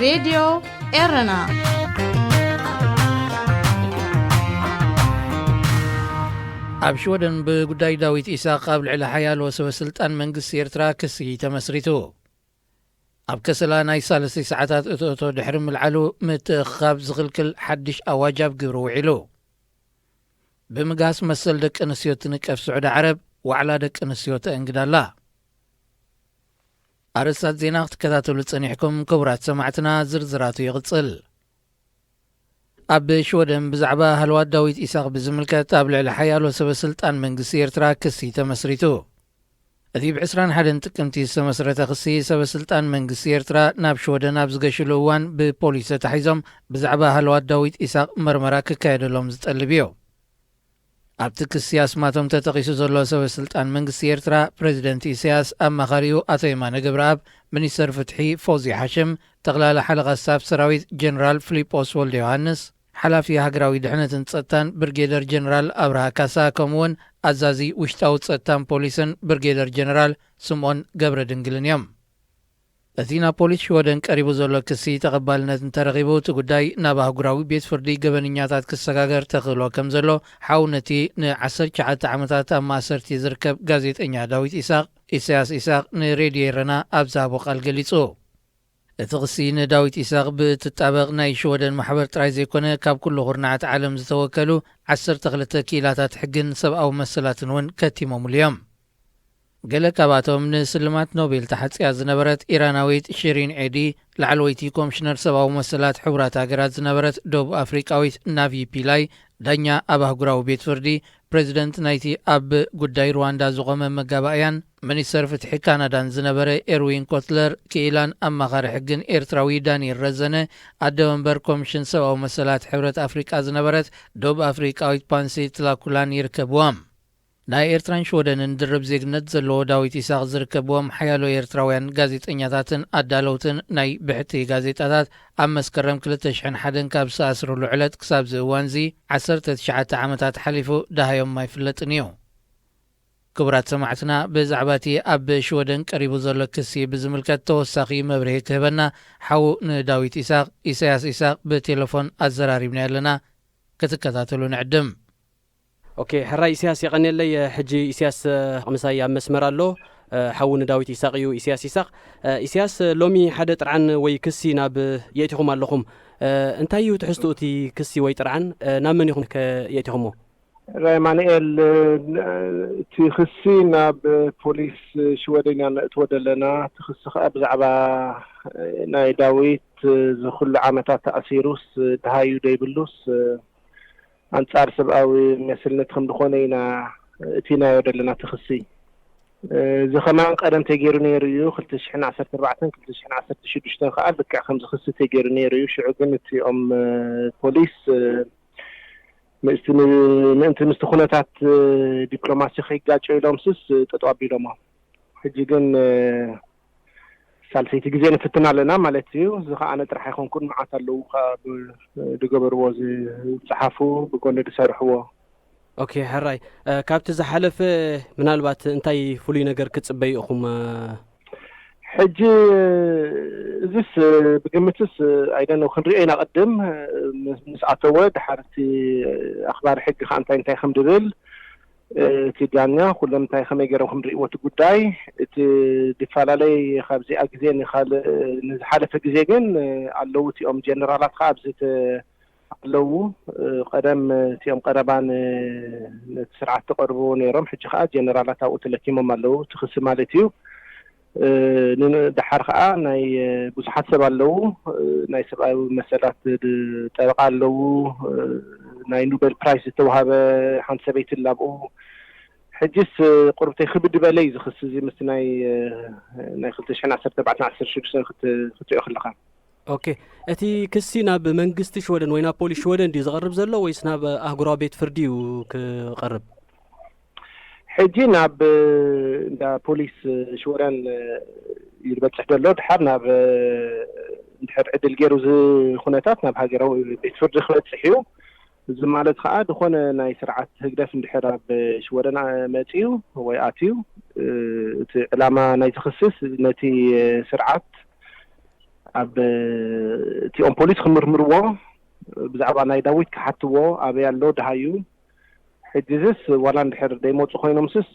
ሬድዮ ኤረና። ኣብ ሽወደን ብጉዳይ ዳዊት ኢሳቕ ኣብ ልዕሊ ሓያሎ ሰበ ስልጣን መንግስቲ ኤርትራ ክሲ ተመስሪቱ። ኣብ ከሰላ ናይ ሳልስቲ ሰዓታት እቶእቶ ድሕሪ ምልዓሉ፣ ምትእኽኻብ ዝኽልክል ሓድሽ ኣዋጅ ኣብ ግብሪ ውዒሉ። ብምግሃስ መሰል ደቂ ኣንስትዮ ትንቀፍ ስዑዲ ዓረብ፣ ዋዕላ ደቂ ኣንስትዮ ተእንግድ ኣላ። ኣርእስታት ዜና ክትከታተሉ ጸኒሕኩም ክቡራት ሰማዕትና፣ ዝርዝራቱ ይቕጽል። ኣብ ሽወደን ብዛዕባ ሃለዋት ዳዊት ኢሳቕ ብዝምልከት ኣብ ልዕሊ ሓያሎ ሰበ ስልጣን መንግስቲ ኤርትራ ክሲ ተመስሪቱ። እቲ ብ ዕስራን ሓደን ጥቅምቲ ዝተመስረተ ክሲ ሰበ ስልጣን መንግስቲ ኤርትራ ናብ ሽወደን ኣብ ዝገሽሉ እዋን ብፖሊስ ተታሒዞም ብዛዕባ ሃለዋት ዳዊት ኢሳቕ መርመራ ክካየደሎም ዝጠልብ እዩ። ኣብቲ ክሲ ኣስማቶም ተጠቒሱ ዘሎ ሰበ ስልጣን መንግስቲ ኤርትራ፣ ፕሬዚደንት ኢሳያስ ኣማኻሪኡ ኣቶ የማነ ገብረኣብ፣ ሚኒስተር ፍትሒ ፎዚ ሓሽም፣ ጠቕላላ ሓለቓ ስታፍ ሰራዊት ጀነራል ፊሊጶስ ወልደ ዮሃንስ፣ ሓላፊ ሃገራዊ ድሕነትን ጸጥታን ብርጌደር ጀነራል ኣብርሃ ካሳ፣ ከምኡውን ኣዛዚ ውሽጣዊ ጸጥታን ፖሊስን ብርጌደር ጀነራል ስምኦን ገብረ ድንግልን እዮም። እቲ ናብ ፖሊስ ሽወደን ቀሪቡ ዘሎ ክሲ ተቐባልነት እንተረኺቡ፣ እቲ ጉዳይ ናብ ኣህጉራዊ ቤት ፍርዲ ገበነኛታት ክሰጋገር ተኽእሎ ከም ዘሎ፣ ሓው ነቲ ን ዓሰርተ ትሽዓተ ዓመታት ኣብ ማእሰርቲ ዝርከብ ጋዜጠኛ ዳዊት ኢሳቕ፣ ኢሳያስ ኢሳቕ፣ ንሬድዮ ኤረና ኣብ ዝሃቦ ቃል ገሊጹ። እቲ ክሲ ንዳዊት ኢሳቕ ብእትጣበቕ ናይ ሽወደን ማሕበር ጥራይ ዘይኮነ፣ ካብ ኩሉ ኩርናዓት ዓለም ዝተወከሉ ዓሰርተ ክልተ ክኢላታት ሕግን ሰብኣዊ መሰላትን እውን ከቲሞምሉ እዮም። ገለ ካብኣቶም ንስልማት ኖቤል ተሓጽያ ዝነበረት ኢራናዊት ሽሪን ኤዲ፣ ላዕለወይቲ ኮምሽነር ሰብኣዊ መሰላት ሕቡራት ሃገራት ዝነበረት ደቡብ ኣፍሪቃዊት ናቪ ፒላይ፣ ዳኛ ኣብ ኣህጉራዊ ቤት ፍርዲ፣ ፕሬዚደንት ናይቲ ኣብ ጉዳይ ሩዋንዳ ዝቖመ መጋባእያን ሚኒስተር ፍትሒ ካናዳን ዝነበረ ኤርዊን ኮትለር ክኢላን ኣማኻሪ ሕግን ኤርትራዊ ዳንኤል ረዘነ፣ ኣደ መንበር ኮምሽን ሰብኣዊ መሰላት ሕብረት ኣፍሪቃ ዝነበረት ደቡብ ኣፍሪቃዊት ፓንሲ ትላኩላን ይርከብዎም። ናይ ኤርትራን ሽወደንን ድርብ ዜግነት ዘለዎ ዳዊት ኢሳቕ ዝርከብዎም ሓያሎ ኤርትራውያን ጋዜጠኛታትን ኣዳለውትን ናይ ብሕቲ ጋዜጣታት፣ ኣብ መስከረም ክልተ ሽሕን ሓደን ካብ ዝተኣስርሉ ዕለት ክሳብ እዚ እዋንዚ ዓሰርተ ትሽዓተ ዓመታት ሓሊፉ ደሃዮም ኣይፍለጥን እዩ። ክቡራት ሰማዕትና፣ ብዛዕባ እቲ ኣብ ሽወደን ቀሪቡ ዘሎ ክሲ ብዝምልከት ተወሳኺ መብርሂ ክህበና፣ ሓዉ ንዳዊት ኢሳቕ፣ ኢሳያስ ኢሳቕ፣ ብቴሌፎን ኣዘራሪብና ኣለና። ክትከታተሉ ንዕድም። ኦኬ፣ ሕራይ ኢሳያስ፣ የቐንየለይ። ሕጂ ኢሳያስ፣ እ፣ ምሳይ ኣብ መስመር ኣሎ። እ፣ ሓዉ ንዳዊት ኢሳቕ እዩ፣ ኢሳያስ ኢሳቕ። እ፣ ኢሳያስ፣ እ፣ ሎሚ ሓደ ጥርዓን ወይ ክሲ ናብ፣ እ፣ የእቲኹም ኣለኹም። እ፣ እንታይ እዩ ትሕዝትኡ እቲ ክሲ ወይ ጥርዓን? እ፣ ናብ መን ኢኹም ከ የእቲኹሞ? ሕራይ ኣማኑኤል፣ እ፣ እቲ ክሲ ናብ ፖሊስ ሽወደን ኢና ነእትዎ ዘለና። እቲ ክሲ ከኣ ብዛዕባ፣ እ፣ ናይ ዳዊት፣ እ፣ እዚ ኩሉ ዓመታት ተኣሲሩስ፣ እ፣ ደሃዩ ደይብሉስ፣ እ፣ ኣንጻር ሰብኣዊ መሰልነት ከም ዝኾነ ኢና እቲናዮ ዘለና እቲ ክሲ። እ፣ እዚ ከማን ቀደም ተገይሩ ነይሩ እዩ። ክልተ ሽሕን ዓሰርተ ኣርባዕተን ክልተ ሽሕን ዓሰርተ ሽዱሽተን ከኣ ልክዕ ከምዚ ክሲ ተገይሩ ነይሩ እዩ። ሽዑ ግን እቲኦም፣ እ፣ ፖሊስ፣ እ፣ ምስቲ ን-፣ ምእንቲ ምስቲ ኩነታት፣ እ፣ ዲፕሎማሲ ከይጋጨ ኢሎምስስ፣ እ፣ ጠጠው ኣቢሎሞ። ሕጂ ግን፣ እ፣ ሳልሰይቲ ግዜ ንፍትን ኣለና ማለት እዩ። እዚ ከኣ ኣነ ጥራሕ ኣይኮንኩን፣ መዓት ኣለዉ ከኣ ብ-፣ ዝገበርዎ፣ ዝጸሓፉ፣ ብጎኒ ዝሰርሕዎ። ኦኬ፣ ሕራይ። እ፣ ካብቲ ዝሓለፈ ምናልባት እንታይ ፍሉይ ነገር ክትጽበዩ ኢኹም? እ፣ ሕጂ እዚስ፣ እ፣ ብግምትስ፣ እ፣ ኣይደነው፣ ክንሪኦ ኢና ቅድም፣ እ፣ ምስ፣ ምስ ኣተወ፣ ድሓር እቲ ኣኽባሪ ሕጊ ከኣ እንታይ እንታይ ከም ድብል፣ እ፣ እቲ ዳኛ ኩሎም እንታይ ከመይ ገይሮም ከም ርእይዎ እቲ ጉዳይ፣ እቲ ዝፈላለይ ካብዚኣ ግዜ ንኻልእ፣ ንዝሓለፈ ግዜ ግን፣ እ፣ ኣለዉ እቲኦም ጀነራላት ከኣ ኣብዚ ተ-፣ ኣለዉ። እ፣ ቀደም እቲኦም ቀረባ ን-፣ ነቲ ስርዓት ተቐርብዎ ነይሮም፣ ሕጂ ከኣ ጀነራላት ኣብኡ ተለኪሞም ኣለዉ። እቲ ክሲ ማለት እዩ። እ፣ ን-፣ ደሓር ከኣ ናይ፣ እ፣ ብዙሓት ሰብ ኣለዉ። እ፣ ናይ ሰብኣዊ መሰላት ድ-፣ ጠበቓ ኣለዉ። እ፣ ናይ ኖቤል ፕራይዝ ዝተዋህበ ሓንቲ ሰበይቲ ኣላ ኣብኡ። ሕጂስ፣ እ፣ ቁርብተይ ክብድ በለ እዩ እዚ ክሲ እዚ ምስቲ ናይ፣ እ፣ ናይ ክልተ ሽሕን ዓሰርተ ኣርባዕተን ዓሰርተ ሽዱሽተን ክት-፣ ክትሪኦ ከለኻ። ኦኬ። እቲ ክሲ ናብ መንግስቲ ሽወደን ወይ ናብ ፖሊስ ሽወደን ድዩ ዝቐርብ ዘሎ ወይስ ናብ ኣህጉራዊ ቤት ፍርዲ እዩ ክቐርብ? ሕጂ ናብ፣ እ፣ እንዳ ፖሊስ፣ እ፣ ሽወደን፣ እ፣ እዩ ዝበጽሕ ዘሎ። ድሓር ናብ፣ እ፣ እንድሕር ዕድል ገይሩ እዚ ኩነታት ናብ ሃገራዊ ቤት ፍርዲ ክበጽሕ እዩ። እዚ ማለት ከኣ ዝኾነ ናይ ስርዓት ህግደፍ እንድሕር ኣብ ሽወደን መጺኡ ወይ ኣትዩ፣ እ፣ እቲ ዕላማ ናይቲ ክስስ ነቲ ስርዓት ኣብ እቲኦም ፖሊስ ክምርምርዎ፣ ብዛዕባ ናይ ዳዊት ክሓትዎ፣ ኣበይ ኣሎ ደሃዩ። ሕጂ ዝስ ዋላ እንድሕር ደይመፁ ኮይኖም ስስ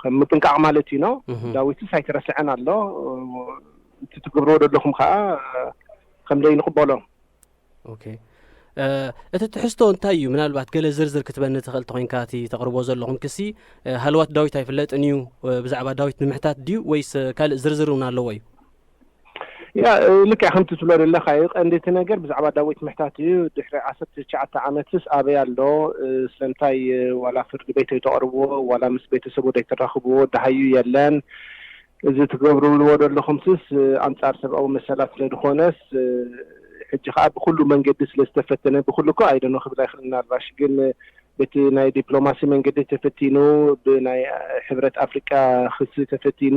ከም ምጥንቃቕ ማለት እዩ ነው። ዳዊትስ ኣይተረስዐን ኣሎ። እቲ ትገብርዎ ዘለኹም ከዓ ከም ደይንቕበሎ። ኦኬ። እቲ ትሕዝቶ እንታይ እዩ? ምናልባት ገለ ዝርዝር ክትበኒ ትኽእል ተኾይንካ፣ እቲ ተቕርቦ ዘለኹም ክሲ ሃለዋት ዳዊት ኣይፍለጥን እዩ፣ ብዛዕባ ዳዊት ንምሕታት ድዩ ወይስ ካልእ ዝርዝር እውን ኣለዎ እዩ? ያ፣ ልክዕ ከምቲ ትብሎ ዘለኻ እዩ። ቀንዲ እቲ ነገር ብዛዕባ ዳዊት ምሕታት እዩ። ድሕሪ ዓሰርተ ትሽዓተ ዓመትስ ኣበይ ኣሎ? ስለምንታይ ዋላ ፍርዲ ቤት ኣይተቕርብዎ፣ ዋላ ምስ ቤተሰቡ ኣይተራኽብዎ? ደሃዩ የለን። እዚ ትገብርዎ ዘለኹም ስስ ኣንጻር ሰብኣዊ መሰላት ስለ ዝኾነስ፣ ሕጂ ከዓ ብኩሉ መንገዲ ስለ ዝተፈተነ፣ ብኩሉ እኮ ኣይደኖ ክብል ኣይክእል፣ ምናልባሽ ግን በቲ ናይ ዲፕሎማሲ መንገዲ ተፈቲኑ፣ ብናይ ሕብረት ኣፍሪቃ ክሲ ተፈቲኑ፣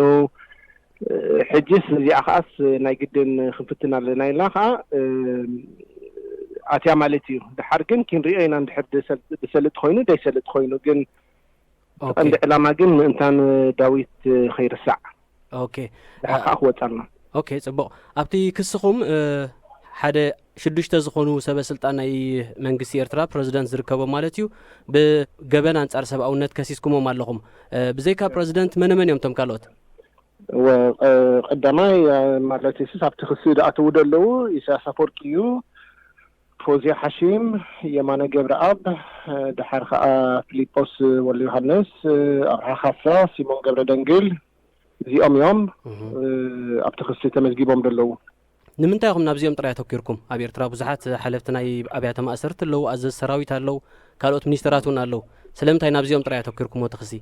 ሕጅስ እዚኣ ከዓስ ናይ ግድን ክንፍትን ኣለና ኢልና ከዓ ኣትያ ማለት እዩ። ድሓር ግን ክንሪኦ ኢና፣ እንድሕር ዝሰልጥ ኮይኑ ደይሰልጥ ኮይኑ። ግን ቀንዲ ዕላማ ግን ምእንታን ዳዊት ከይርሳዕ። ኦኬ። ድሓር ከዓ ክወፃልና። ኦኬ፣ ፅቡቕ። ኣብቲ ክስኹም ሓደ ሽዱሽተ ዝኾኑ ሰበ ስልጣን ናይ መንግስቲ ኤርትራ፣ ፕረዚደንት ዝርከቦም ማለት እዩ፣ ብገበን ኣንጻር ሰብኣውነት ከሲስኩሞም ኣለኹም። ብዘይካ ፕረዚደንት መነ መን እዮም እቶም ካልኦት? ቀዳማይ ማለት ስስ ኣብቲ ክሲ ዝኣተዉ ዘለዉ ኢሳያስ ኣፈወርቂ እዩ፣ ፎዝያ ሓሺም፣ የማነ ገብረኣብ፣ ድሓር ከዓ ፊሊጶስ ወልደ ዮሃንስ፣ ኣብርሃ ካሳ፣ ሲሞን ገብረ ደንግል፣ እዚኦም እዮም ኣብቲ ክሲ ተመዝጊቦም ዘለዉ። ንምንታይ ኢኹም ናብዚኦም ጥራይ ኣተኪርኩም? ኣብ ኤርትራ ብዙሓት ሓለፍቲ ናይ ኣብያተ ማእሰርቲ ኣለዉ፣ ኣዘዝቲ ሰራዊት ኣለዉ፣ ካልኦት ሚኒስተራት እውን ኣለዉ። ስለምንታይ ናብዚኦም ጥራይ ኣተኪርኩሞ እቲ ክሲ?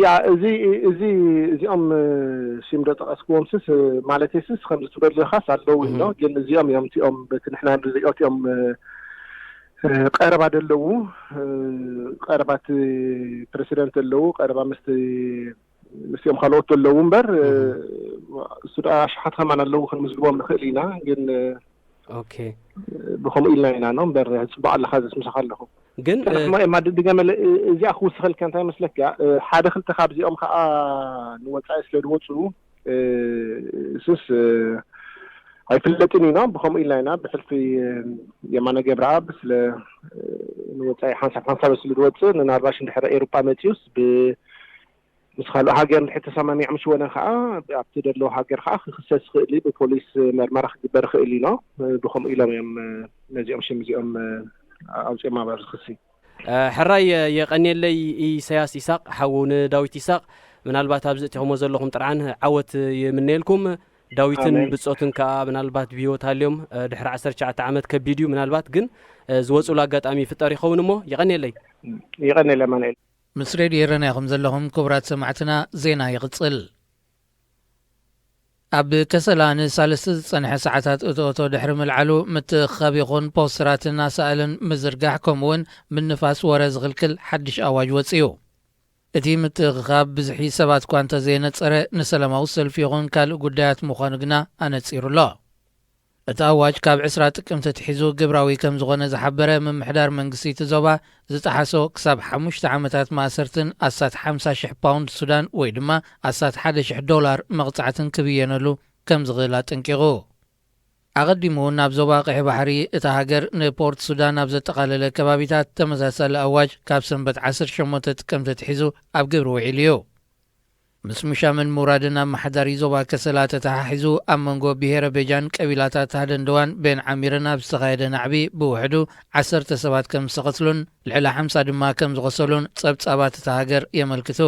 ያ፣ እዚ እዚ እዚኦም ሽም ዶ ጠቐስክዎም ስስ ማለት ስስ ከምዚ ትበል ዘለኻስ ኣለዉ ኢሎ፣ ግን እዚኦም እዮም እቲኦም በቲ ንሕና ንሪኦ እቲኦም ቀረባ ደለዉ፣ ቀረባ እቲ ፕረሲደንት ኣለዉ፣ ቀረባ ምስቲ ምስኦም ካልኦት ኣለዉ እምበር፣ እሱ ደኣ ኣሽሓት ከማን ኣለዉ ክንምዝግቦም ንኽእል ኢና። ግን ኦኬ። ብኸምኡ ኢልና ኢና ነው እምበር፣ ጽቡቕ ኣለኻ ዘስምሰኻ ኣለኹ። ግን እማ ድገመለ፣ እዚኣ ክውስኸልካ እንታይ መስለካ? ሓደ ክልተ ካብዚኦም ከዓ ንወጻኢ ስለ ዝወጹ ስስ ኣይፍለጥን ኢና። ብኸምኡ ኢልና ኢና ብሕልፊ የማነ ገብረኣብ ስለ ንወጻኢ ሓንሳብ ሓንሳብ ስለ ዝወጽእ፣ ንናልባሽ እንድሕር ኤውሮጳ መጺኡስ ብ ምስ ካልኦ ሃገር እንድሕር ተሰማሚዖም ሽወነ ከዓ ኣብቲ ደለዎ ሃገር ከዓ ክክሰስ ይኽእል እዩ፣ ብፖሊስ መርመራ ክግበር ይኽእል እዩ። ብከምኡ ኢሎም እዮም ነዚኦም ሽም እዚኦም ኣውፅኦም ኣባር ክሲ። ሕራይ የቐንየለይ ኢሳያስ ኢሳቕ ሓዉ ንዳዊት ኢሳቕ። ምናልባት ኣብዚ እቲኹሞ ዘለኹም ጥርዓን ዓወት ይምነየልኩም። ዳዊትን ብጾትን ከዓ ምናልባት ብህይወት ሃልዮም ድሕሪ ዓሰርተ ትሽዓተ ዓመት ከቢድ እዩ። ምናልባት ግን ዝወፅሉ ኣጋጣሚ ይፍጠር ይኸውን እሞ የቐንየለይ። የቐንየለይ ኣማኑኤል። ምስ ሬድዮ ኤረና ኢኹም ዘለኹም ክቡራት ሰማዕትና፣ ዜና ይቕጽል። ኣብ ከሰላ ንሳልስቲ ዝጸንሐ ሰዓታት እቶእቶ ድሕሪ ምልዓሉ፣ ምትእኽኻብ ይኹን ፖስተራትን ኣሳእልን ምዝርጋሕ፣ ከምኡ'ውን ምንፋስ ወረ ዝኽልክል ሓድሽ ኣዋጅ ወጺኡ። እቲ ምትእኽኻብ ብዝሒ ሰባት እኳ እንተዘየነጸረ፣ ንሰላማዊ ሰልፊ ይኹን ካልእ ጉዳያት ምዃኑ ግና ኣነጺሩ ኣሎ። እቲ ኣዋጅ ካብ ዕስራ ጥቅምቲ ኣትሒዙ ግብራዊ ከም ዝኾነ ዝሓበረ ምምሕዳር መንግስቲ እቲ ዞባ፣ ዝጠሓሶ ክሳብ ሓሙሽተ ዓመታት ማእሰርትን ኣስታት ሓምሳ ሽሕ ፓውንድ ሱዳን ወይ ድማ ኣስታት ሓደ ሽሕ ዶላር መቕጻዕትን ክብየነሉ ከም ዝኽእል ኣጠንቂቑ። ኣቐዲሙ ናብ ዞባ ቀይሕ ባሕሪ እታ ሃገር ንፖርት ሱዳን ኣብ ዘጠቓለለ ከባቢታት ተመሳሳሊ ኣዋጅ ካብ ሰንበት ዓሰርተ ሸሞንተ ጥቅምቲ ኣትሒዙ ኣብ ግብሪ ውዒሉ እዩ። ምስ ሙሻምን ሙራድን ኣመሓዳሪ ዞባ ከሰላ ተተሓሒዙ፣ ኣብ መንጎ ብሄረ ቤጃን ቀቢላታት ሃደንደዋን ቤን ዓሚርን ኣብ ዝተኻየደ ናዕቢ ብውሕዱ ዓሰርተ ሰባት ከም ዝተቐትሉን ልዕሊ ሓምሳ ድማ ከም ዝቖሰሉን ጸብጻባት እታ ሃገር የመልክቱ።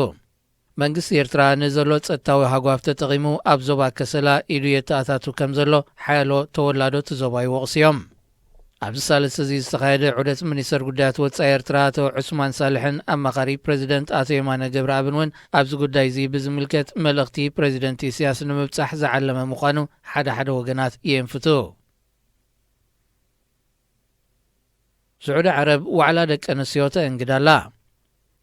መንግስቲ ኤርትራ ንዘሎ ጸጥታዊ ሃጓፍ ተጠቒሙ ኣብ ዞባ ከሰላ ኢዱ የተኣታቱ ከም ዘሎ ሓያሎ ተወላዶ እቲ ዞባ ይወቕሱ እዮም። ኣብዚ ሳልስቲ እዚ ዝተኻየደ ዑደት ሚኒስተር ጉዳያት ወጻኢ ኤርትራ ኣቶ ዑስማን ሳልሕን ኣማኻሪ ፕረዚደንት ኣቶ የማነ ገብረኣብን እውን ኣብዚ ጉዳይ እዚ ብዝምልከት መልእኽቲ ፕረዚደንት ኢሳያስ ንምብጻሕ ዝዓለመ ምዃኑ ሓደ ሓደ ወገናት የንፍቱ። ስዑዲ ዓረብ ዋዕላ ደቂ ኣንስትዮ ተእንግድ ኣላ።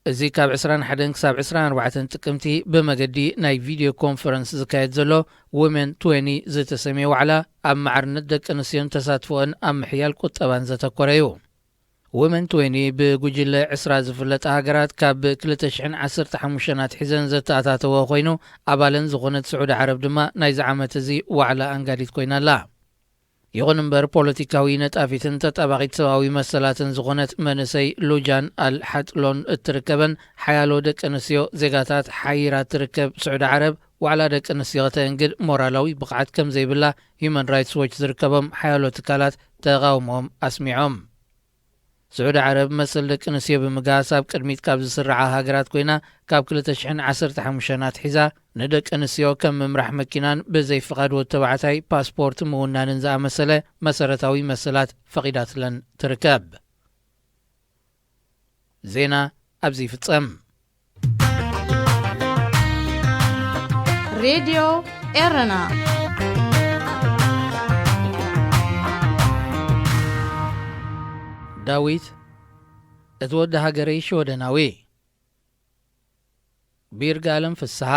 እዚ ካብ ዕስራን ሓደን ክሳብ ዕስራን ኣርባዕተን ጥቅምቲ ብመገዲ ናይ ቪድዮ ኮንፈረንስ ዝካየድ ዘሎ ዊሜን ትዌኒ ዝተሰምየ ዋዕላ፣ ኣብ ማዕርነት ደቂ ኣንስትዮን ተሳትፎኦን ኣብ ምሕያል ቁጠባን ዘተኮረ እዩ። ወመን ትወኒ ብጉጅለ ዕስራ ዝፍለጣ ሃገራት ካብ ክልተ ሽሕን ዓሰርተ ሓሙሽተን ኣትሒዘን ዘተኣታተወ ኮይኑ፣ ኣባለን ዝኾነት ስዑዲ ዓረብ ድማ ናይዚ ዓመት እዚ ዋዕላ ኣንጋዲት ኮይና ኣላ። ይኹን እምበር፣ ፖለቲካዊ ነጣፊትን ተጣባቒት ሰብኣዊ መሰላትን ዝኾነት መንእሰይ ሉጃን ኣል ሓጥሎን እትርከበን ሓያሎ ደቂ ኣንስትዮ ዜጋታት ሓይራ ትርከብ ስዑዲ ዓረብ፣ ዋዕላ ደቂ ኣንስትዮ ከተእንግድ ሞራላዊ ብቕዓት ከም ዘይብላ ሂዩማን ራይትስ ዎች ዝርከቦም ሓያሎ ትካላት ተቓውሞኦም ኣስሚዖም። ስዑዲ ዓረብ መሰል ደቂ ኣንስትዮ ብምግሃስ ኣብ ቅድሚት ካብ ዝስርዓ ሃገራት ኮይና፣ ካብ ክልተ ሽሕን ዓሰርተ ሓሙሽተን ኣትሒዛ ንደቂ ኣንስትዮ ከም ምምራሕ መኪናን ብዘይ ፍቓድ ወዲ ተባዕታይ ፓስፖርት ምውናንን ዝኣመሰለ መሰረታዊ መሰላት ፈቒዳትለን ትርከብ። ዜና ኣብዚ ይፍጸም። ሬድዮ ኤረና። ዳዊት፣ እቲ ወዲ ሃገረይ ሽወደናዊ። ቢርጋለም ፍስሃ።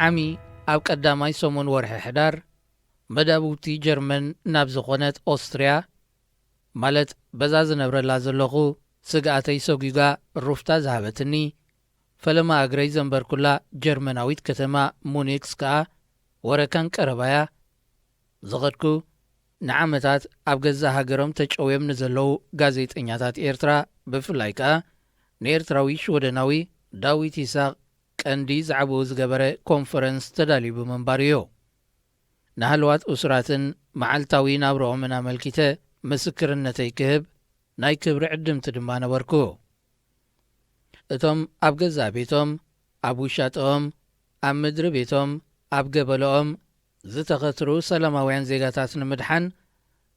ዓሚ ኣብ ቀዳማይ ሰሙን ወርሒ ሕዳር፣ መዳብውቲ ጀርመን ናብ ዝኾነት ኦስትርያ፣ ማለት በዛ ዝነብረላ ዘለኹ ስግኣተይ ሰጒጋ ሩፍታ ዝሃበትኒ፣ ፈለማ እግረይ ዘንበርኩላ ጀርመናዊት ከተማ ሙኒክስ ከኣ ወረካን ቀረባያ ዝኸድኩ፣ ንዓመታት ኣብ ገዛእ ሃገሮም ተጨውዮም ንዘለዉ ጋዜጠኛታት ኤርትራ፣ ብፍላይ ከኣ ንኤርትራዊ ሽወደናዊ ዳዊት ይስሃቅ ቀንዲ ዛዕባኡ ዝገበረ ኮንፈረንስ ተዳልዩ ብምንባሩ እዩ። ንሃለዋት እሱራትን መዓልታዊ ናብርኦምን ኣመልኪተ ምስክርነተይ ክህብ ናይ ክብሪ ዕድምቲ ድማ ነበርኩ። እቶም ኣብ ገዛእ ቤቶም፣ ኣብ ውሻጠኦም፣ ኣብ ምድሪ ቤቶም፣ ኣብ ገበለኦም ዝተኸትሩ ሰላማውያን ዜጋታት ንምድሓን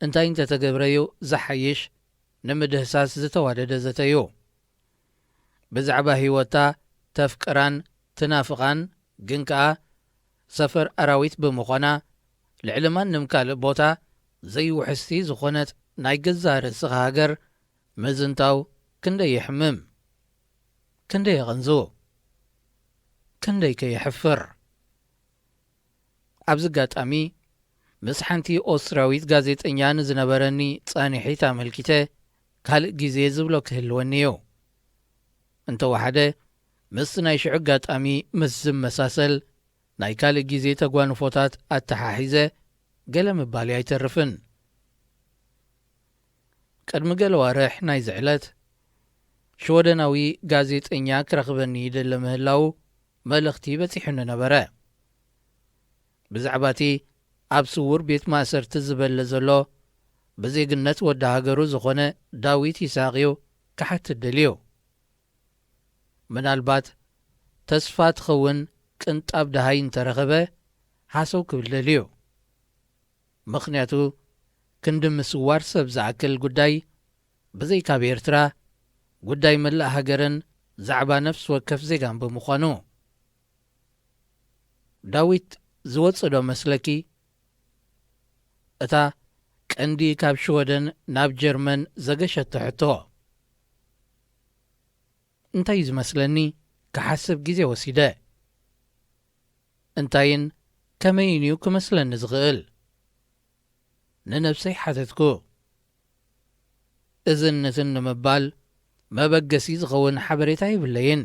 እንታይ እንተተገብረ'ዩ ዝሓይሽ ንምድህሳስ ዝተዋደደ ዘተ'ዩ። ብዛዕባ ህይወታ ተፍቅራን ትናፍቓን፣ ግን ከኣ ሰፈር ኣራዊት ብምዃና፣ ልዕሊ ማንም ካልእ ቦታ ዘይውሕስቲ ዝኾነት ናይ ገዛእ ርእስኻ ሃገር ምዝንታው ክንደይ የሕምም፣ ክንደይ የቐንዙ፣ ክንደይከ የሕፍር። ኣብዚ ኣጋጣሚ፣ ምስ ሓንቲ ኦስትርያዊት ጋዜጠኛ ንዝነበረኒ ጻንሒት ኣመልኪተ ካልእ ግዜ ዝብሎ ክህልወኒ እዩ። እንተወሓደ፣ ምስቲ ናይ ሽዑ ኣጋጣሚ ምስ ዝመሳሰል ናይ ካልእ ግዜ ተጓንፎታት ኣተሓሒዘ ገለ ምባለይ ኣይተርፍን። ቅድሚ ገለ ዋርሕ ናይዚ ዕለት፣ ሽወደናዊ ጋዜጠኛ ክረኽበኒ ይደሊ ምህላዉ መልእኽቲ በጺሑኒ ነበረ። ብዛዕባ እቲ ኣብ ስዉር ቤት ማእሰርቲ ዝበለ ዘሎ ብዜግነት ወዲ ሃገሩ ዝኾነ ዳዊት ይስሃቅ እዩ ክሓትት ደልዩ። ምናልባት ተስፋ ትኸውን ቅንጣብ ደሃይ እንተረኸበ ሃሰው ክብል ደልዩ። ምኽንያቱ ክንዲ ምስዋር ሰብ ዝኣክል ጉዳይ ብዘይካ ኣብ ኤርትራ ጉዳይ መላእ ሃገርን ዛዕባ ነፍሲ ወከፍ ዜጋን ብምዃኑ። ዳዊት ዝወጽእ ዶ መስለኪ? እታ ቀንዲ ካብ ሽወደን ናብ ጀርመን ዘገሸቶ ሕቶ። እንታይ እዩ ዝመስለኒ ክሓስብ ግዜ ወሲደ። እንታይን ከመይን እዩ ክመስለኒ ዝኽእል? ንነብሰይ ሓተትኩ። እዝን ነትን ንምባል መበገሲ ዝኸውን ሓበሬታ የብለይን።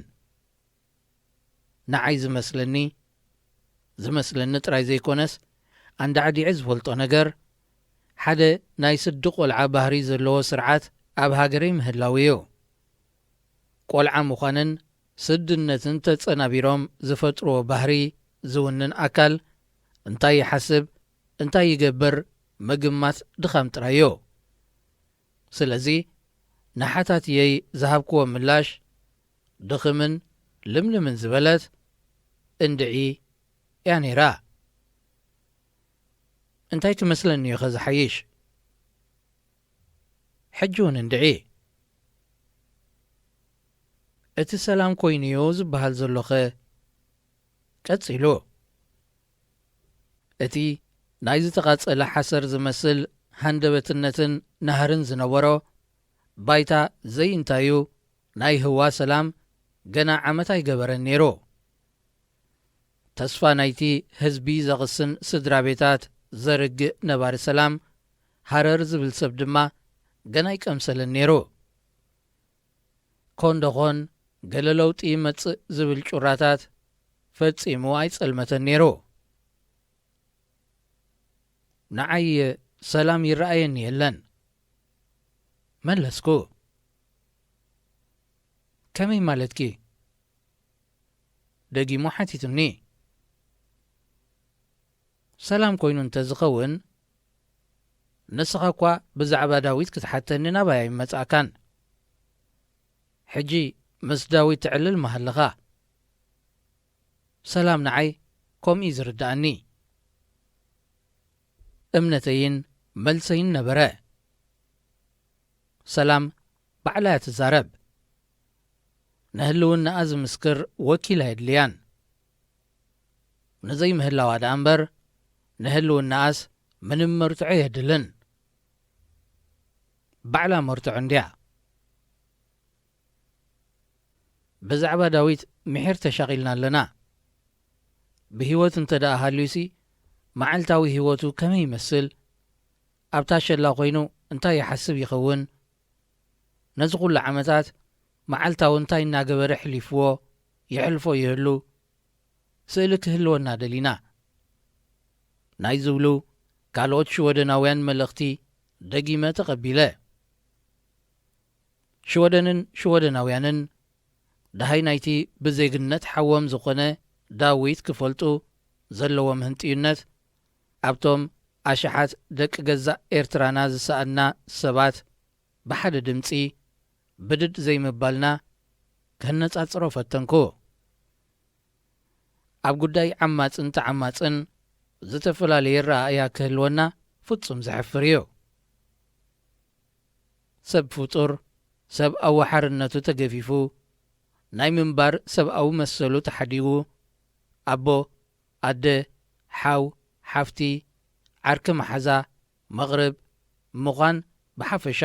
ንዓይ ዝመስለኒ፣ ዝመስለኒ ጥራይ ዘይኮነስ፣ ኣንዳዕዲዐ ዝፈልጦ ነገር፣ ሓደ ናይ ስዲ ቆልዓ ባህሪ ዘለዎ ስርዓት ኣብ ሃገረይ ምህላው እዩ። ቆልዓ ምዃንን ስድነትን ተጸናቢሮም ዝፈጥርዎ ባህሪ ዝውንን ኣካል፣ እንታይ ይሓስብ፣ እንታይ ይገብር፣ ምግማት ድኻም ጥራይ እዩ። ስለዚ፣ ንሓታትየይ ዝሃብክዎ ምላሽ፣ ድኽምን ልምልምን ዝበለት እንድዒ እያ ነይራ። እንታይ ክመስለኒ እዩ ዝሓይሽ? ሕጂ እውን እንድዒ። እቲ ሰላም ኮይኑ እዩ ዝበሃል ዘሎኸ? ቀጺሉ። እቲ ናይ ዝተቓጸለ ሓሰር ዝመስል ሃንደበትነትን ናህርን ዝነበሮ ባይታ ዘይእንታዩ ናይ ህዋ ሰላም ገና ዓመት ኣይገበረን ነይሩ። ተስፋ ናይቲ ህዝቢ ዘቕስን ስድራ ቤታት ዘርግእ ነባሪ ሰላም ሃረር ዝብል ሰብ ድማ ገና ኣይቀምሰለን ነይሩ። ኮን ደኾን ገለ ለውጢ ይመጽእ ዝብል ጩራታት ፈጺሙ ኣይጸልመተን ነይሩ። ንዓይ ሰላም ይረኣየኒ የለን። መለስኩ። ከመይ ማለትኪ? ደጊሙ ሓቲቱኒ። ሰላም ኮይኑ እንተ ዝኸውን ንስኻ እኳ ብዛዕባ ዳዊት ክትሓተኒ ናባይ ኣይመጻእካን። ሕጂ ምስ ዳዊት ትዕልል መሃለኻ። ሰላም ንዓይ ከምኡ እዩ ዝርድኣኒ። እምነተይን መልሰይን ነበረ። ሰላም ባዕላ እያ ትዛረብ። ንህልውናኣ ዝምስክር ወኪል ኣየድልያን። ንዘይምህላዋ ደኣ እምበር ንህልውናኣስ ምንም መርትዖ የድልን። ባዕላ መርትዖ እንድያ። ብዛዕባ ዳዊት ምሒር ተሻቒልና ኣለና። ብህይወት እንተ ደኣ ሃልዩሲ መዓልታዊ ህይወቱ ከመይ ይመስል? ኣብታ ሸላ ኮይኑ እንታይ ይሓስብ ይኸውን? ነዚ ኩሉ ዓመታት መዓልታዊ እንታይ እናገበረ ኣሕሊፍዎ የሕልፎ ይህሉ? ስእሊ ክህልወና ደሊና። ናይ ዝብሉ ካልኦት ሽወደናውያን መልእኽቲ ደጊመ ተቐቢለ። ሽወደንን ሽወደናውያንን ደሃይ ናይቲ ብዜግነት ሓዎም ዝኾነ ዳዊት ክፈልጡ ዘለዎም ህንጥዩነት ኣብቶም ኣሽሓት ደቂ ገዛእ ኤርትራና ዝሰኣንና ሰባት ብሓደ ድምጺ ብድድ ዘይምባልና ከነጻጽሮ ፈተንኩ። ኣብ ጉዳይ ዓማጽን ተዓማጽን ዝተፈላለየ ኣረኣእያ ክህልወና ፍጹም ዘሕፍር እዩ። ሰብ ፍጡር ሰብኣዊ ሓርነቱ ተገፊፉ፣ ናይ ምንባር ሰብኣዊ መሰሉ ተሓዲጉ፣ ኣቦ፣ ኣደ፣ ሓው፣ ሓፍቲ፣ ዓርኪ መሓዛ፣ መቕርብ፣ ምዃን ብሓፈሻ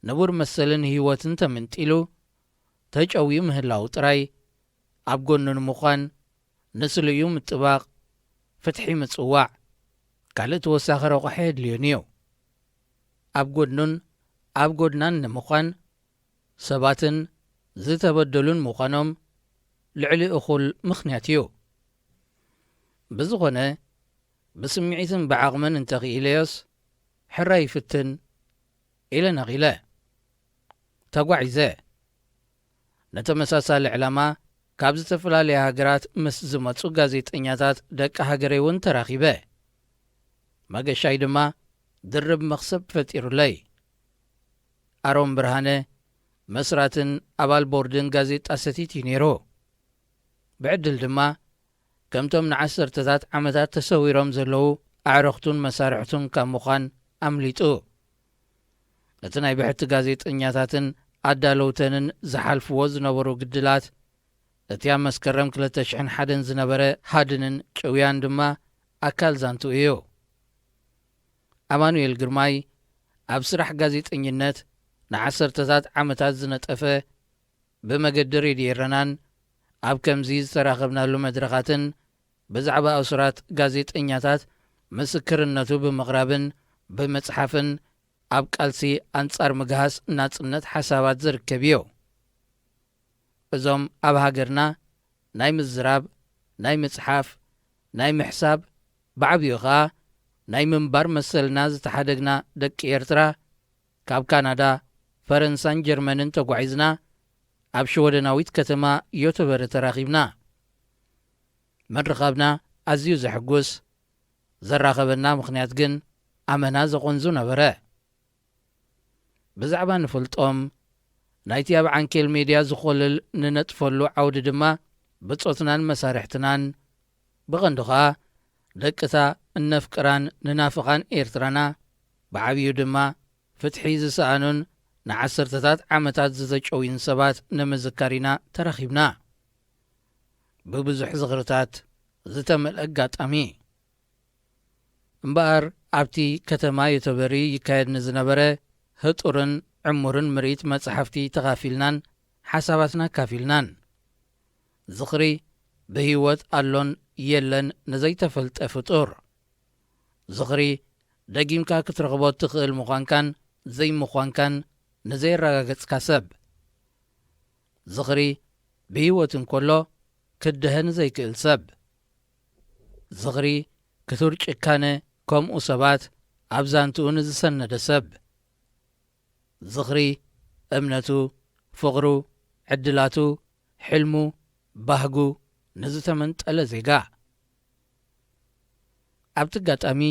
ንቡር መሰልን ህይወትን ተምንጢሉ ተጨውዩ ምህላው ጥራይ ኣብ ጎኑ ንምዃን ንስልኡ ምጥባቕ፣ ፍትሒ ምጽዋዕ፣ ካልእ ተወሳኺ ረቑሒ ኣየድልዮን እዩ። ኣብ ጎድኑን ኣብ ጎድናን ንምዃን ሰባትን ዝተበደሉን ምዃኖም ልዕሊ እኹል ምኽንያት እዩ። ብዝኾነ ብስምዒትን ብዓቕምን እንተኽኢለዮስ ሕራይ ይፍትን ኢለ ነቒለ። ተጓዒዘ። ንተመሳሳሊ ዕላማ ካብ ዝተፈላለያ ሃገራት ምስ ዝመጹ ጋዜጠኛታት ደቂ ሃገረይ እውን ተራኺበ። መገሻይ ድማ ድርብ መኽሰብ ፈጢሩለይ። ኣሮን ብርሃነ መስራትን ኣባል ቦርድን ጋዜጣ ሰቲት እዩ ነይሩ። ብዕድል ድማ ከምቶም ንዓሰርተታት ዓመታት ተሰዊሮም ዘለዉ ኣዕረኽቱን መሳርሕቱን ካብ ምዃን ኣምሊጡ። እቲ ናይ ብሕቲ ጋዜጠኛታትን ኣዳለውተንን ዝሓልፍዎ ዝነበሩ ግድላት፣ እቲ ኣብ መስከረም ክልተ ሽሕን ሓደን ዝነበረ ሃድንን ጭውያን ድማ ኣካል ዛንትኡ እዩ። ኣማኑኤል ግርማይ ኣብ ስራሕ ጋዜጠኝነት ንዓሰርተታት ዓመታት ዝነጠፈ፣ ብመገዲ ሬድዮ ኤረናን ኣብ ከምዚ ዝተራኸብናሉ መድረኻትን ብዛዕባ እሱራት ጋዜጠኛታት ምስክርነቱ ብምቕራብን ብምጽሓፍን ኣብ ቃልሲ ኣንጻር ምግሃስ ናጽነት ሓሳባት ዝርከብ እዩ። እዞም ኣብ ሃገርና ናይ ምዝራብ፣ ናይ ምጽሓፍ፣ ናይ ምሕሳብ፣ ብዓብዩ ኸኣ ናይ ምንባር መሰልና ዝተሓደግና ደቂ ኤርትራ፣ ካብ ካናዳ፣ ፈረንሳን ጀርመንን ተጓዒዝና ኣብ ሽወደናዊት ከተማ ዮተበረ ተራኺብና። ምርኻብና ኣዝዩ ዘሕጉስ፣ ዘራኸበና ምኽንያት ግን ኣመና ዘቖንዙ ነበረ። ብዛዕባ ንፈልጦም ናይቲ ኣብ ዓንኬል ሜድያ ዝኾልል ንነጥፈሉ ዓውዲ ድማ ብጾትናን መሳርሕትናን፣ ብቐንዱ ኸኣ ደቅታ እነፍቅራን ንናፍቓን ኤርትራና፣ ብዓብዩ ድማ ፍትሒ ዝሰኣኑን ንዓሰርተታት ዓመታት ዝተጨውዩን ሰባት ንምዝካር ኢና ተራኺብና። ብብዙሕ ዝኽርታት ዝተመልአ ኣጋጣሚ። እምበኣር ኣብቲ ከተማ ዮተበሪ ይካየድ ንዝነበረ ህጡርን ዕሙርን ምርኢት መጻሕፍቲ ተኻፊልናን ሓሳባትና ኣካፊልናን። ዝኽሪ ብህይወት ኣሎን የለን ንዘይተፈልጠ ፍጡር። ዝኽሪ ደጊምካ ክትረኽቦ እትኽእል ምዃንካን ዘይምዃንካን ንዘየረጋገጽካ ሰብ። ዝኽሪ ብህይወት እንከሎ ክድሀ ንዘይክእል ሰብ። ዝኽሪ ክቱር ጭካነ ከምኡ ሰባት ኣብ ዛንትኡ ንዝሰነደ ሰብ። ዝኽሪ እምነቱ፣ ፍቕሩ፣ ዕድላቱ፣ ሕልሙ፣ ባህጉ ንዝተመንጠለ ዜጋ። ኣብቲ ኣጋጣሚ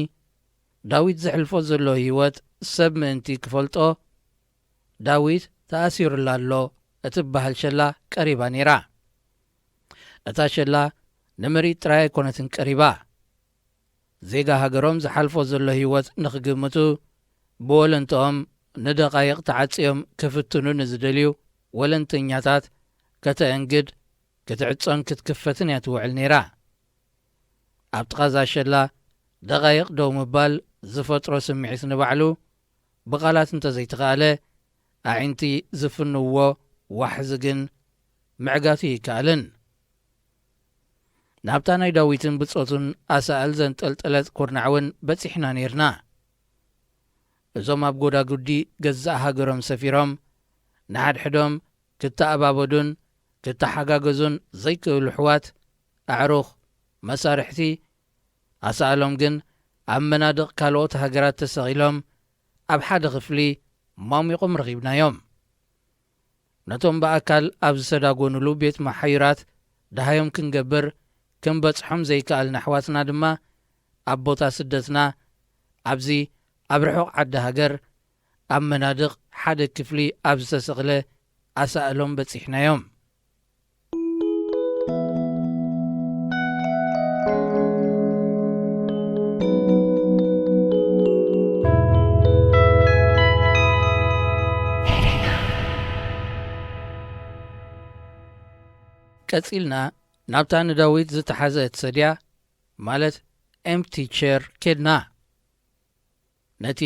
ዳዊት ዘሕልፎ ዘሎ ህይወት ሰብ ምእንቲ ክፈልጦ፣ ዳዊት ተኣሲሩላ ኣሎ እትበሃል ሸላ ቀሪባ ነይራ። እታ ሸላ ንምርኢት ጥራይ ኣይኮነትን ቀሪባ። ዜጋ ሃገሮም ዝሓልፎ ዘሎ ህይወት ንኽግምቱ፣ ብወለንትኦም ንደቓይቕ ተዓጽዮም ክፍትኑ ንዝደልዩ ወለንተኛታት ከተእንግድ፣ ክትዕጾን ክትክፈትን እያ ትውዕል ነይራ። ኣብ ጥቓ እዛ ሸላ ደቓይቕ ደው ምባል ዝፈጥሮ ስምዒት ንባዕሉ ብቓላት እንተዘይተኻእለ፣ ኣዒንቲ ዝፍንዎ ዋሕዚ ግን ምዕጋቱ ይከኣልን። ናብታ ናይ ዳዊትን ብጾቱን ኣሳእል ዘንጠልጠለት ኩርናዕ እውን በጺሕና ነይርና። እዞም ኣብ ጎዳጉዲ ገዛእ ሃገሮም ሰፊሮም፣ ንሓድሕዶም ክተኣባበዱን ክተሓጋገዙን ዘይክእሉ ኣሕዋት፣ ኣዕሩኽ፣ መሳርሕቲ፣ ኣሳእሎም ግን ኣብ መናድቕ ካልኦት ሃገራት ተሰቒሎም ኣብ ሓደ ክፍሊ ሟሚቖም ረኺብናዮም። ነቶም ብኣካል ኣብ ዝተዳጎኑሉ ቤት መሓዩራት ደሃዮም ክንገብር ክንበጽሖም ዘይከኣልና ኣሕዋትና ድማ ኣብ ቦታ ስደትና ኣብዚ ኣብ ርሑቕ ዓዲ ሃገር ኣብ መናድቕ ሓደ ክፍሊ ኣብ ዝተሰቕለ ኣሳእሎም በጺሕናዮም። ቀጺልና ናብታ ንዳዊት ዝተሓዘት ሰድያ፣ ማለት ኤምፕቲ ቸር፣ ኬድና። ነቲ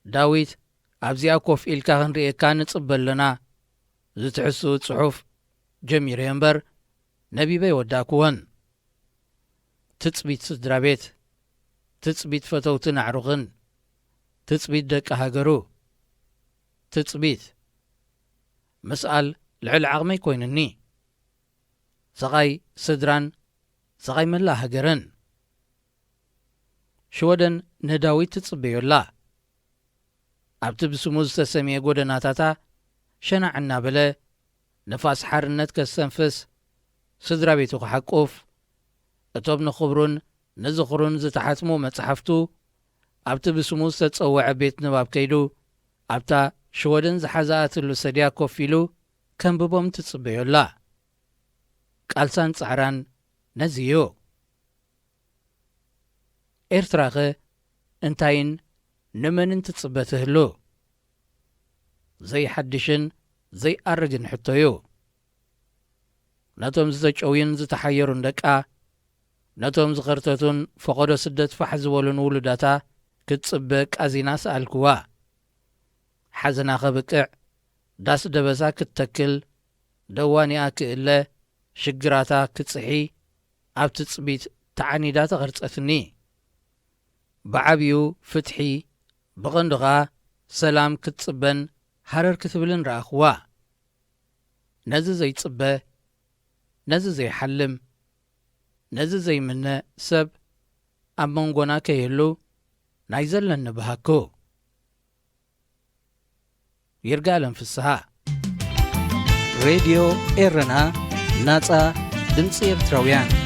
ዳዊት ኣብዚኣ ኮፍ ኢልካ ክንርእየካ ንጽበ ኣለና ዝትሕስኡ ጽሑፍ ጀሚረዮ እምበር ነቢበ ኣይወዳእክዎን። ትጽቢት ስድራ ቤት፣ ትጽቢት ፈተውትን ኣዕሩኽን፣ ትጽቢት ደቂ ሃገሩ፣ ትጽቢት ምስኣል ልዕሊ ዓቕመይ ኮይኑኒ። ሰቓይ ስድራን ሰቓይ መላእ ሃገርን። ሽወደን ንዳዊት ትጽበዮ ኣላ። ኣብቲ ብስሙ ዝተሰምየ ጎደናታታ ሸናዕ እናበለ ንፋስ ሓርነት ከስተንፍስ፣ ስድራ ቤቱ ክሓቁፍ፣ እቶም ንኽብሩን ንዝኽሩን ዝተሓትሙ መጻሕፍቱ ኣብቲ ብስሙ ዝተጸውዐ ቤት ንባብ ከይዱ ኣብታ ሽወደን ዝሓዝኣትሉ ሰድያ ኮፍ ኢሉ ከንብቦም ትጽበዮ ኣላ። ቃልሳን ጻዕራን ነዚ እዩ። ኤርትራኸ እንታይን ንመንን ትጽበ ትህሉ? ዘይሓድሽን ዘይኣርግን ሕቶ እዩ። ነቶም ዝተጨውዩን ዝተሓየሩን ደቃ፣ ነቶም ዝኸርተቱን ፈቐዶ ስደት ፋሕ ዝበሉን ውሉዳታ ክትጽበ ቃዚና ሰኣልክዋ። ሓዘና ከብቅዕ፣ ዳስ ደበሳ ክትተክል፣ ደዋኒኣ ክእለ፣ ሽግራታ ክጽሒ፣ ኣብ ትጽቢት ተዓኒዳ ተቐርጸትኒ። ብዓብዩ ፍትሒ፣ ብቐንዱ ኸኣ ሰላም ክትጽበን ሃረር ክትብልን ረኣኽዋ። ነዚ ዘይጽበ፣ ነዚ ዘይሓልም፣ ነዚ ዘይምነ ሰብ ኣብ መንጎና ከይህሉ ናይ ዘለኒ ብሃኩ። ይርጋለም ፍስሃ። ሬድዮ ኤረና፣ ናጻ ድምጺ ኤርትራውያን።